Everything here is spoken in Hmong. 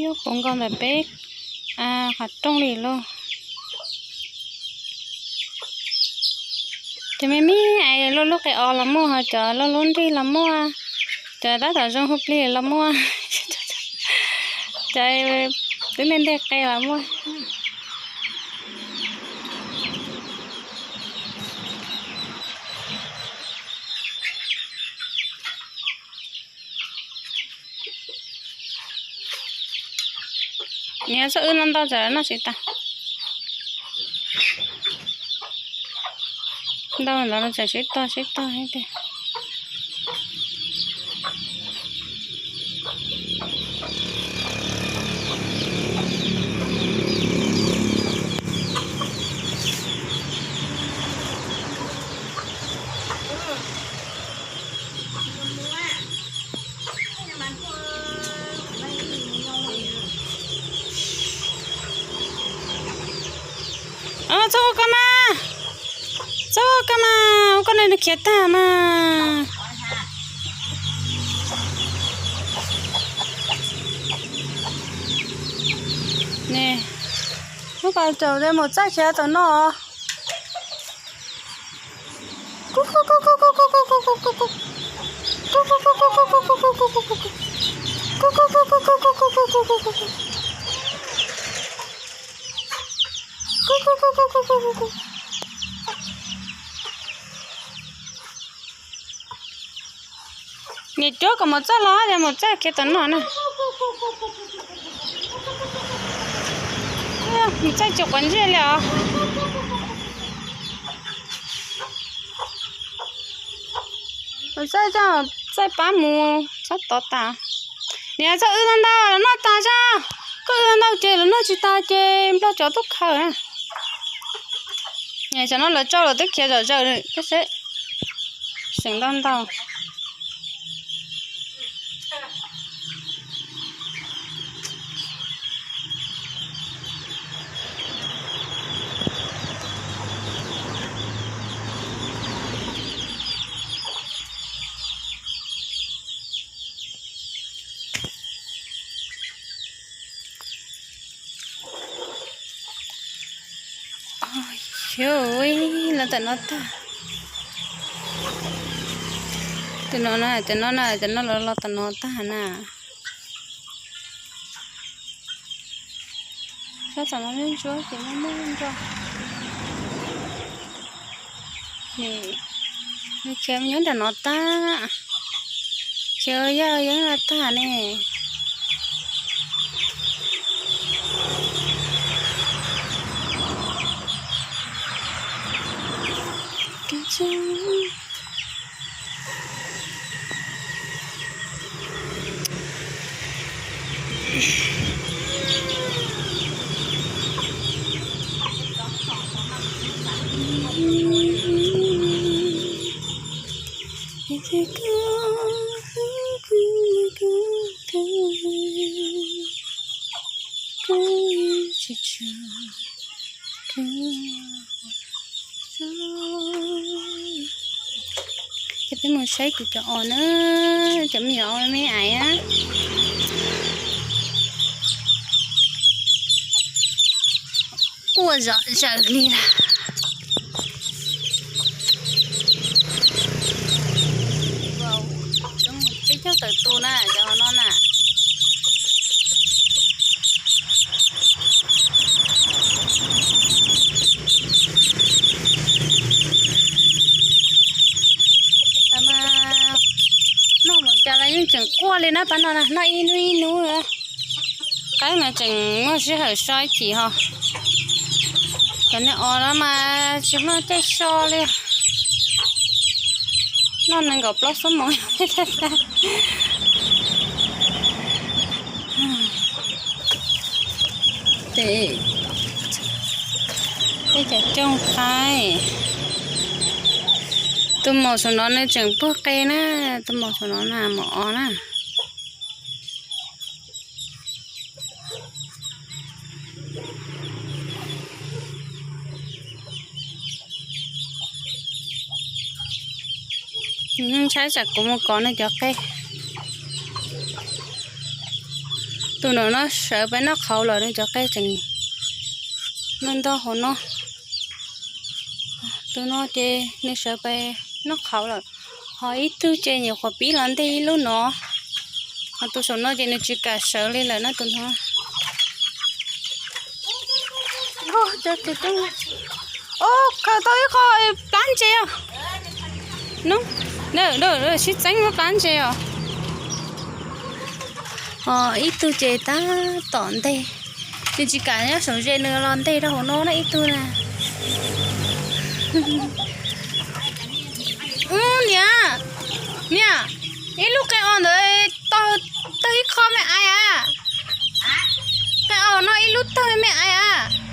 Puv nkaus ntawm peb qhov rooj li lauj. Cov me me es loj lub qe os los muaj, ho cov loj lub nrig los muaj, cov tab tom zoo hu plig los muaj, cov twb nteg nteg qe los muaj. Nws txawj wb ntau ntau tsam noj tsis tas. Ntau ntawd los tsam sib tog sib tog thiab tiag. Txhob ua koj mas, txhob ua koj mas, ua koj ne nws khiav tag mas. Ne, hnub pas caum mus txaij khiav tam no. Niam cuab kom mus txaij los, mus txaij khiav tam no na. Mus txaij tsis quav ntsej li os. Mus txaij, txaij pab mus txhob tov tas. Niam txaij wb ntau ntau los noj tas zog. Koj wb ntau ntau ces los noj tsis tas ces nplog tsov tuaj khaws na. Tam no lawv tso lawv twb khiav zom zaws, seem ntau ntau. Xyov, los tam no tag. Tam no na, tam no na, tam no los los tam no tag na. Sab tam no ntsuab ces muaj muaj nroj. Khiav nyob nram no tag, khiav yaj yeeb los tag ne. Ces peb mus saib kuv cov os na, cov me nyuam os me ais na. Quaj zom zaws li lawm. Peb caug tawm tus na, cov hauv no na. Noj mus cas los yeej tseem quaj li na, pab no na, noj ib hnub ib hnub. Qaib mas tseem muaj sij hawm so ib chim ho. Cov niag os no mas tsis muaj caij so li. Noj nees nkaum plaub xuab moos. Peb cov cooj qaib. Tus maum saum no nws tseem puag qe na, tus maum saum no na, maum os na. Ntshai tsam kuv mus kov nws cov qe. Tus no no sawv pais noj qhauv lawm, nws cov qe tseem noj ntau hauv no. Tus no ces nws sawv pais noj qhauv lawm. Ho ib tug ces nyuam qhuav pib los nteg ib lub no. Ho tus saum no ces nws tsis kam sawv li lawm na tus no. Khaws tau ib qho plab ntses os. Sib txeeb muab plab ntses os. Ho ib tug ces tab tom nteg, nws tsis kam nyob saum ze, nws los nteg rau hauv no na ib tug na. Ub niam, niam, ib lub qe os ntawd tawg ib qho me ais a. Qe os no ib lub tawg me ais a.